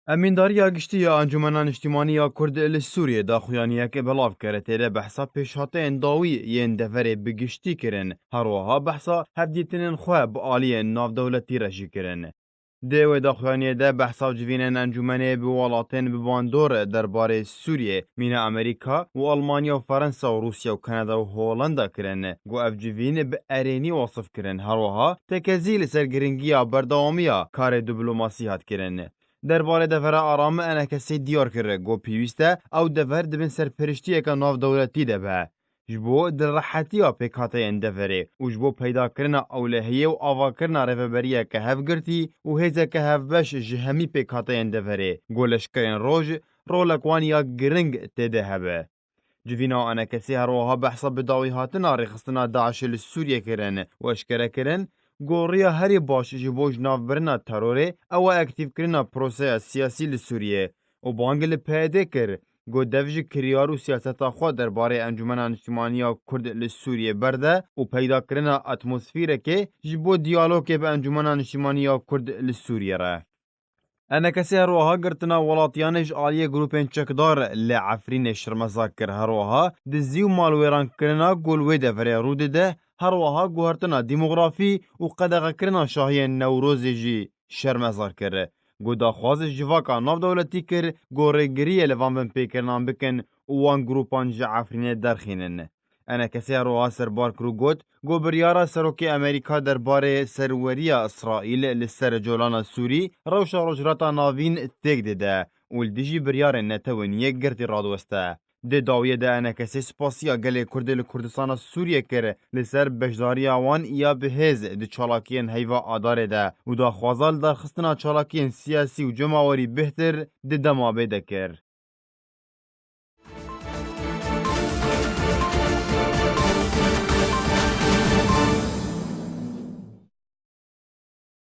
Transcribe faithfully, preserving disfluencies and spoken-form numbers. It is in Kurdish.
Emîndariya Giştî ya Encûmena Niştîmanî ya Kurd li Sûriyê daxuyaniyek belav kir. Tê de behsa pêşhateyên dawî yên deverê bi giştî kirin. Her wiha behsa hevdîtinên xwe bi aliyên navdewletî re jî kirin. Di wê daxuyaniyê de behsa civînên encûmenê bi welatên bi bandor derbarê Sûriyê, mîna Amerîka û Almanya û Fransa û Rûsya û Kanada û Holanda kirin. Ku ev civîn bi erênî wasif kirin. Her wiha tekezî li ser giringiya berdewamiya karê diplomasî hat kirin. Derbarê devera aram enekesê diyar kir, ku pêwîst e ew dever di bin serperiştiyeke navdewletî de be. Ji bo dilrehetiya pêkhateyên deverê û ji bo peydakirina ewlehiyê û avakirina rêveberiyeke hevgirtî û hêzeke hevbeş ji hemî pêkhateyên deverê, ku leşkerên roj rolek wan ya giring tê de hebe. Civîna enekesê her wiha behsa bi dawî hatina rêxistina DAIŞê li Sûriyê kirin û eşkere kirin, ku riya herî baş ji bo ji nav birina terorê ew e aktîvkirina proseya siyasî li Sûriyê û bang li P Y D kir, ku dev ji kiryar û siyaseta xwe derbarê Encûmena Niştimanî ya Kurd li Sûriyê berde û peydakirina atmosfîrekê ji bo diyalogê bi Encûmena Niştimanî ya Kurd li Sûriyê re. Enekesê her wiha girtina welatiyanê ji aliyê grûpên çekdar li Efrînê şermezar kir. Her wiha dizî û malwêrankirina ku li wê deverê rû dide, her wiha guhertina demografî û qedexekirina şahiyên Newrozê jî şermezar kir. Ku daxwaz ji civaka navdewletî kir ku rêgiriyê li van binpêkirinan bikin û wan grûpan ji Efrînê derxînin. Enekesê her wiha serbar kir û got ku biryara serokê Amerîka derbarê serweriya Îsraîl li ser colana Sûrî rewşa Rojhilata Navîn têk dide û li dijî biryarên Netewên Yekgirtî radiweste. Di dawiyê de enekesê spasiya gelê Kurd li Kurdistana Sûriyê kir li ser beşdariya wan ya bi hêz di çalakiyên heyva Adarê de û daxwaza li darxistina çalakiyên siyasî û cemawerî bêhtir di dema bê de kir.